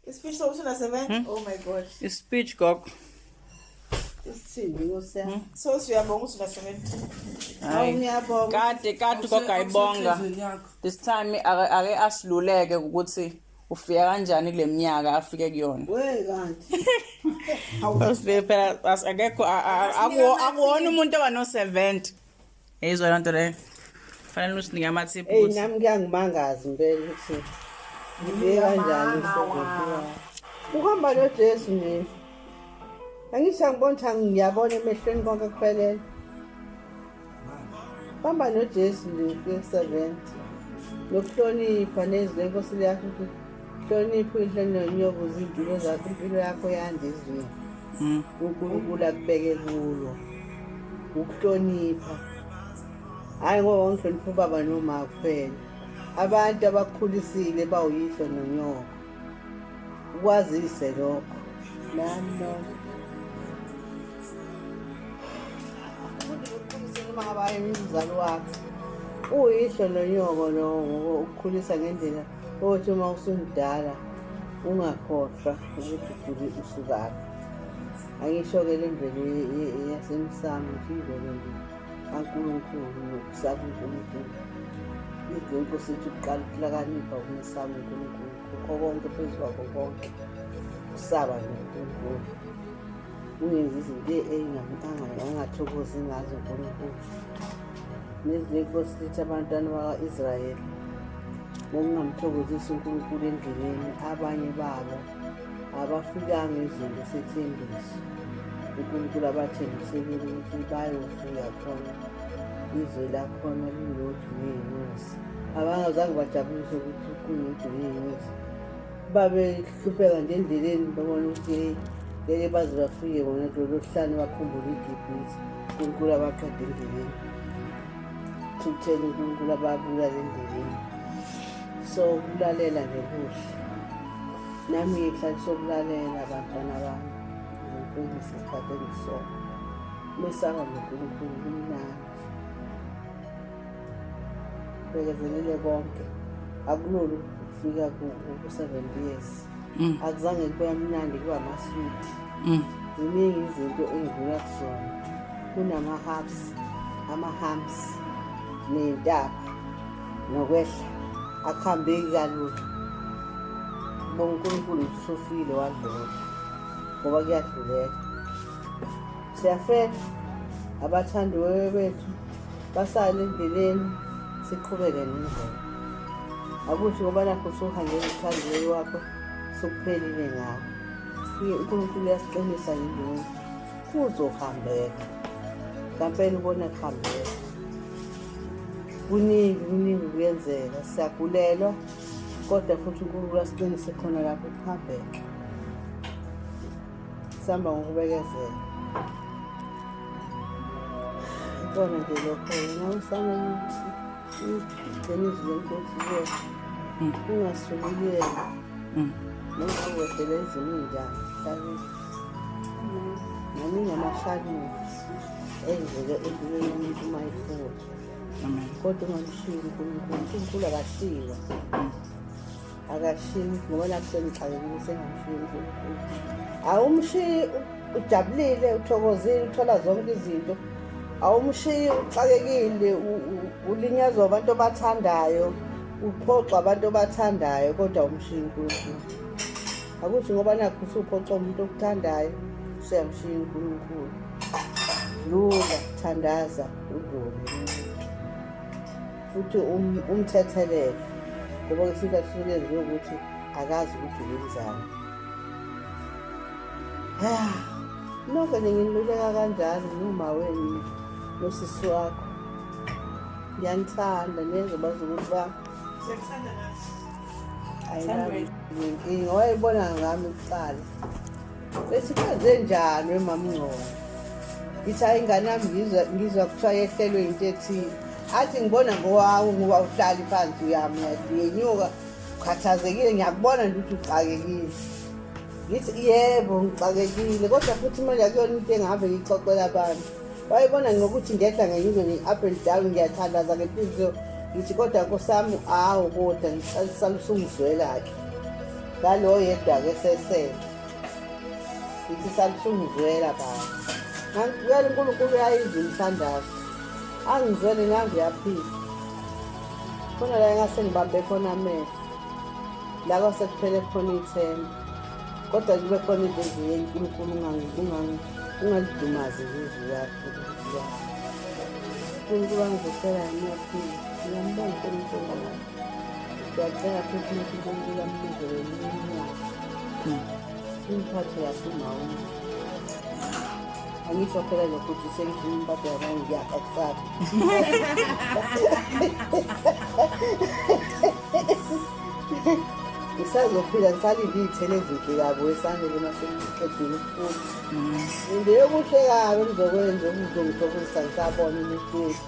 Ispeech sokuthi una 7. Oh my God. Ispeech gogo. Isithini nkosi yami? So siyabonga ukuthi una 70. Hawu ngiyabonga. Kade kade gogo ayibonga. Okusenhliziyweni yakho. This time ake asiluleke ukuthi ufika kanjani kule minyaka afike kuyona. We kanti. Asifike phela akekho akuwona umuntu oba no 70. Yeyizwa loo nto leyo. Fanele usinike amathiphu Ey ukuthi nami kuyangimangaza impela ukuthi ngifike kanjani ku-71. Ukuhamba noJesu nje. Angithi angiboni ukuthi ngiyabona emehlweni konke kuphelele. Hamba noJesu nje ufike ku-70. Nokuhlonipha nezwi lenkosi liyasho ukuthi hlonipha uyihlo nonyoko ukuze iy'mpilo zakho impilo yakho yande ezweni. UNkulunkulu akubeke kulo. Ukuhlonipha. Hhayi ngoba ngihlonipha ubaba noma kuphela. Abantu abakukhulisile bawuyihlo nonyoko. Ukwazise lokho. Nami nonke. Umuntu ukukhulisile uma ngabe umzali wakho. Uyihlo nonyoko lowo ngoba ukukhulisa ngendlela othi uma usumdala ungakhohlwa ukuthi usukaphi. Angisho-ke le mvelo yasemsamo nje imvelo nje kaNkulunkulu nokusaba uNkulunkulu. Izwi lenkosi ithi ukuqala ukuhlakanipha ukumesaba uNkulunkulu kukho konke phezu kwakho konke usaba nje uNkulunkulu. Ungenzi izinto angathokozi ngazo uNkulunkulu. Nezwi lenkosi lithi abantwana bakwa-Israyeli ngokungamthokozisi uNkulunkulu endleleni abanye babo abafikanga ezweni lesethembiso uNkulunkulu abathembisele ukuthi bayofika khona izwe lakhona linoju ney'nyosi. Abangazange bajabuliswe ukuthi kunoju ney'nyosi. Babehlupheka nje endleleni babona ukuthi hey ngeke baze bafike bona kulolo hlane bakhumbule iGibhithe. uNkulunkulu abaqede endleleni. Thukuthele uNkulunkulu ababulala endleleni. So ukulalela nje kuhle. Nami ngihlaliswa ukulalela abantwana bami. Ngifundise isikhathi engisona. Mesaba noNkulunkulu kumnandi. Bekezelele konke. Akulula ukufika ku-70 years. Akuzange kube mnandi kuba amaswidi. Ziningi izinto engidlula kuzona. Kunama-hubs, ama-humps ney'ntaba nokwehla. Akuhambeki kalula. Bonga uNkulunkulu ukuthi usufile wadlula ngoba kuyadluleka. Siyafela abathandiweyo bethu basale endleleni siqhubeke nendlela. Akuthi ngoba nakho usuhanjela uthandiweyo wakho sokuphelile ngawe. UNkulunkulu uyasiqinisa ngendlela kuzohambeka. Ngampela ubona kuhambeka. Kuningi kuningi kuyenzeka siyagulelwa kodwa futhi uNkulunkulu asiqinise khona lapho kuhambeka. Sihamba ngokubekezela. Ikona nje lokho wena usana ugcina izwi lenkosi kuwena. Ungasuki kuyena. Noma wehlele izimo ey'njani emhlabeni. Maningi amashalensi enzeke empilweni yomuntu uma ekhula. Amen. Kodwa ungamshiyi uNkulunkulu. uNkulunkulu akashiywa. Akashiyi ngoba nakho sengixakekile sengamshiyi uNkulunkulu. Awumshiyi ujabulile, uthokozile, uthola zonke izinto. Awumshiyi uxakekile, ulinyazwa abantu obathandayo, uphoxwa abantu obathandayo kodwa awumshiyi uNkulunkulu. Akuthi ngoba nakho usuphoxa umuntu okuthandayo, usuyamshiya uNkulunkulu. Dlula, thandaza, udlule kumuntu. Futhi umthethelele ngoba kwesinye isikhathi usuke enziwe ukuthi akazi ukuthi wenzani. Nonke nje nginiluleka kanjalo noma wenu nosisi wakho. Ngiyanithanda niyezwa bazukulu bami. Siyakuthanda nathi. Ayinkinga wayebona ngami kuqala. Bethi kwenze njani wemamngcono? Ngithi hayi ingane yami ngizwa kuthiwa yehlelwe into ethile. Athi ngibona ngowawu ngoba uhlali phansi uyami uyenyuka ukhathazekile ngiyakubona nje ukuthi uxakekile. Ngithi yebo ngixakekile kodwa futhi manje akuyona into engihambe ngiyixoxela abantu. Wayebona ngokuthi ngehla ngenyuke ngi-up and down ngiyathandaza ngenhliziyo ngithi kodwa nkosi yami awu kodwa ngicela usungizwela-ke. Ngalo yedwa-ke sesele. Ngithi salusungizwela baba. Ngangibuyela uNkulunkulu uyayizwa imithandazo. Angizwele nangu uyaphila. Khona la engase ngibambe khona amehlo. La kwase kuphele khona ithemba. Kodwa kube khona into ezinye uNkulunkulu ungalidumazi izwi lakhe. uNkulunkulu angivusela ngiyaphila. Ngiyambonga uNkulunkulu ngakho. Ngiyacela futhi ukuthi uNkulunkulu ambizele eminye iminyaka. Imphathe kahle umama. Angisho phela nokuthi sengifuna impatho yabanye ngiyafa kusasa. Ngisazophila ngisalinde iy'thelo ezinhle kabi wesanele uma sengiqedile ukufunda. Nginde okuhle kabi engizokwenza okuzongithokozisa ngisabona imehluko.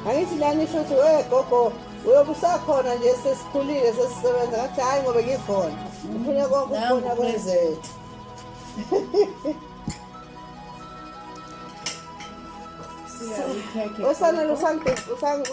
Angithi nani nisho ukuthi we gogo uyobe usakhona nje sesikhulile sesisebenza ngathi hhayi ngoba ngikhona. Ngifuna konke ukukhona kwenzeke. Sika ikhekhe. Osanele usalo.